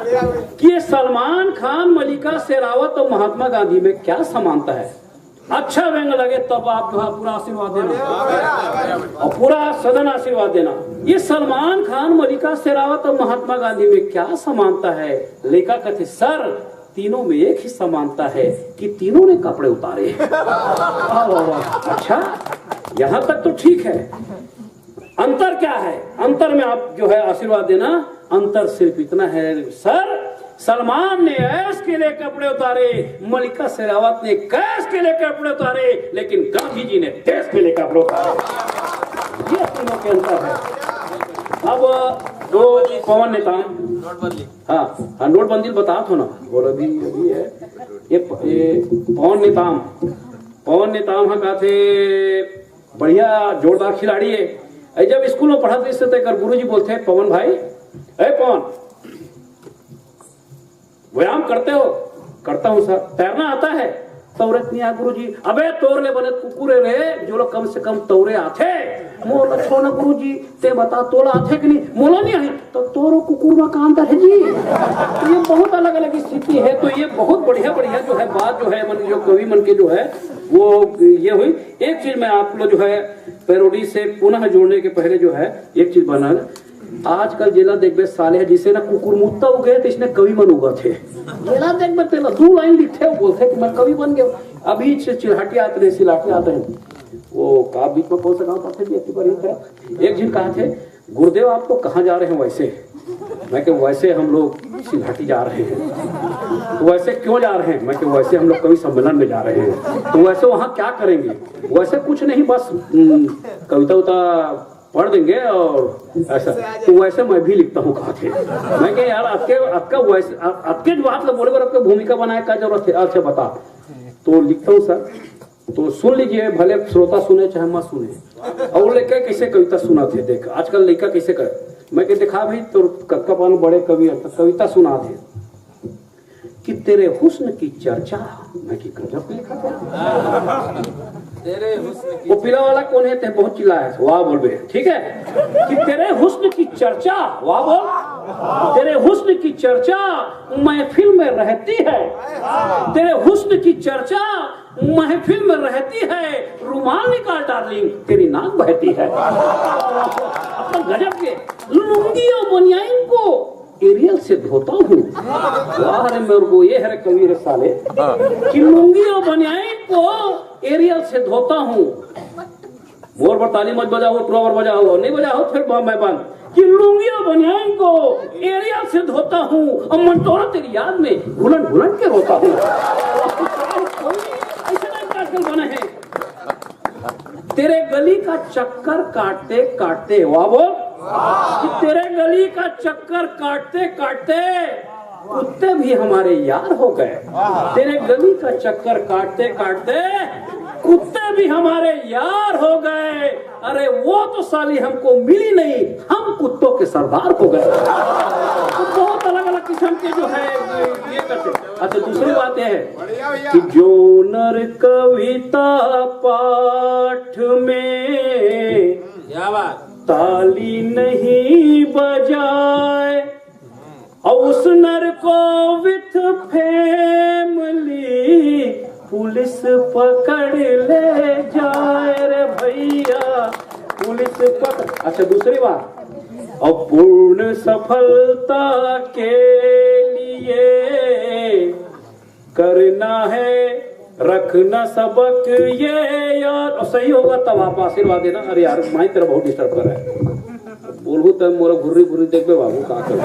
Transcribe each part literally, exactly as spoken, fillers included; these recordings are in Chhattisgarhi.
कि ये सलमान खान, मलिका शेरावत और महात्मा गांधी में क्या समानता है। अच्छा व्यंग लगे तब आप जो है पूरा आशीर्वाद देना और पूरा सदन आशीर्वाद देना। ये सलमान खान, मलिका शेरावत और महात्मा गांधी में क्या समानता है? लेखक कहते, सर, तीनों में एक ही समानता है कि तीनों ने कपड़े उतारे। वाह, वाह, वाह। अच्छा, यहां तक तो ठीक है। अंतर क्या है? अंतर में आप जो है आशीर्वाद देना। अंतर सिर्फ इतना है सर, सलमान ने ऐश के लिए कपड़े उतारे, मलिका शेरावत ने कैश के लिए कपड़े उतारे, लेकिन गांधी जी ने देश के लिए कपड़े उतारे। ये तीनों के अंतर है। अब दो पवन नेताम, हाँ, हाँ, नोटबंदी बता थो ना, और अभी अभी है ये, ये पवन नेताम, पवन नेताम हा का थे, बढ़िया जोरदार खिलाड़ी है। ए, जब स्कूल में पढ़त रहिस ते एकर गुरुजी बोलथे, पवन भाई, ए पवन, व्यायाम करते हो? करता हूँ सर। तैरना आता है? तौरे नइ आय गुरुजी। अबे तोर ले बने कुकुर रे, जो लोग कम से कम तौरे आथे। मोर ला छोड़ ना गुरुजी, ते बता तोला आथे कि नहीं? मोला नहीं आई। तो तोर अउ कुकुर में का अंतर है जी? तो ये बहुत अलग अलग स्थिति है। तो ये बहुत बढ़िया बढ़िया जो है बात जो है मन जो कवि मन के जो है वो ये हुई। एक चीज मैं आप लोग जो है पैरोडी से पुनः जोड़ने के पहले जो है एक चीज बना, आजकल जेला देखबे साले है, जिसे ना कुकुर मुत्ता उगे तो इसने कवि मन उगा थे। जेला देखबे तेला दू लाइन लिखथे, वो बोलथे कि मैं कवि बन गया। अभी से चिल्हाटी आते रहे, सिलाटी आते हैं। वो का बीच में कौन सा गांव पड़थे जी, अति बार है। एक दिन कहा थे, गुरुदेव आप तो कहाँ जा रहे हैं वैसे? मैं कि वैसे हम लोग सिलहटी जा रहे हैं। तो वैसे क्यों जा रहे हैं? मैं कि वैसे हम लोग कवि सम्मेलन में जा रहे हैं। तो वैसे वहाँ क्या करेंगे? वैसे कुछ नहीं, बस हम्म, कविता उता पढ़ देंगे और ऐसा। तो वैसे मैं भी लिखता हूँ कहा थे। मैं कि यार आपके आपका वैसे आप, आपके बात ला बोले बर आपका भूमिका बनाए का जरूरत है? अच्छा बता। तो लिखता हूँ सर। तो सुन लीजिए, भले श्रोता सुने चाहे मत सुने। और लेके कैसे कविता सुनाथे, देख आजकल लइका कैसे कर। मैं के देखा भाई, तोर कक्का पान बड़े कवि है, तो कविता सुनाथे कि तेरे हुस्न की चर्चा। मैं कि गजब के लिखा था। तेरे हुस्न की वो पीला वाला कौन है? ते बहुत चिल्लाया है, वाह बोल बे, ठीक है। कि तेरे हुस्न की चर्चा, वाह बोल, तेरे हुस्न की चर्चा महफिल में रहती है, तेरे हुस्न की चर्चा महफिल में रहती है, रुमाल निकाल डार्लिंग, तेरी नाक बहती है। अपना गजब के लुंगी और बनियाइन को एरियल से धोता हूँ। वाह रे मेरे को, ये है रे कवि रे साले, कि लुंगी और बनियाइन को एरियल से धोता हूँ। मोर बर ताली मत बजाओ, टुरा बर बजाओ, नहीं बजाओ फिर ब-, मैं बंद। कि लुंगी और बनियान को एरियल से धोता हूँ और मन तो तेरी याद में घुलन घुलन के रोता हूँ। ऐसे टाइप का आजकल बने हैं। तेरे गली का चक्कर काटते काटते, वाह बोल, कि तेरे गली का चक्कर काटते काटते कुत्ते भी हमारे यार हो गए। तेरे गली का चक्कर काटते काटते कुत्ते भी हमारे यार हो गए। अरे वो तो साली हमको मिली नहीं, हम कुत्तों के सरदार हो गए। तो बहुत अलग अलग किस्म के जो है ये करते। अच्छा, दूसरी बात यह है कि जो नर कविता पाठ में क्या बात? ताली नहीं बजाए, और उस नर को विथ फैमिली पुलिस पकड़ ले जाए रे भैया, पुलिस पकड़। अच्छा, दूसरी बात, और पूर्ण सफलता के लिए करना है, रखना सबक ये यार। और सही होगा तब आप आशीर्वाद देना। अरे यार, माई तेरा बहुत डिस्टर्ब कर रहा है। बोलू तब मोरा घुर्री घुर्री देखबे बाबू, का कर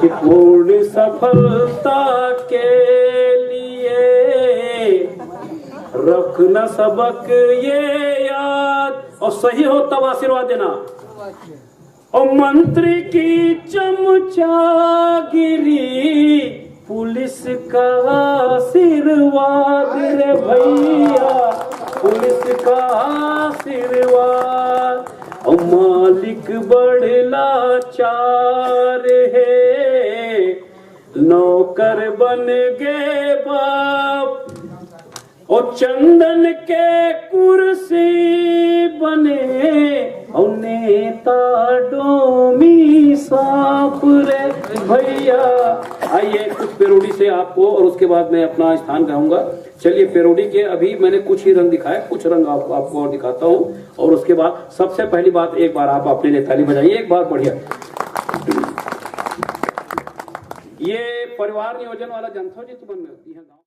कि पूर्ण सफलता के लिए रखना सबक ये याद। और सही हो तब आशीर्वाद देना। और मंत्री की चमचागिरी, पुलिस का आशीर्वाद रे भैया, पुलिस का आशीर्वाद। और मालिक बड़ लाचार है, नौकर बन गए बाप। और चंदन के कुर्सी बने, और नेता डोमी सांप रे भैया। आइए, कुछ पैरोडी से आपको, और उसके बाद मैं अपना स्थान गाऊंगा। चलिए, पैरोडी के अभी मैंने कुछ ही रंग दिखाए, कुछ रंग आप, आपको और दिखाता हूँ। और उसके बाद सबसे पहली बात, एक बार आप अपने लिए ताली बजाइए, एक बार बढ़िया। ये परिवार नियोजन वाला जनता जी, तुमन यहाँ गाँव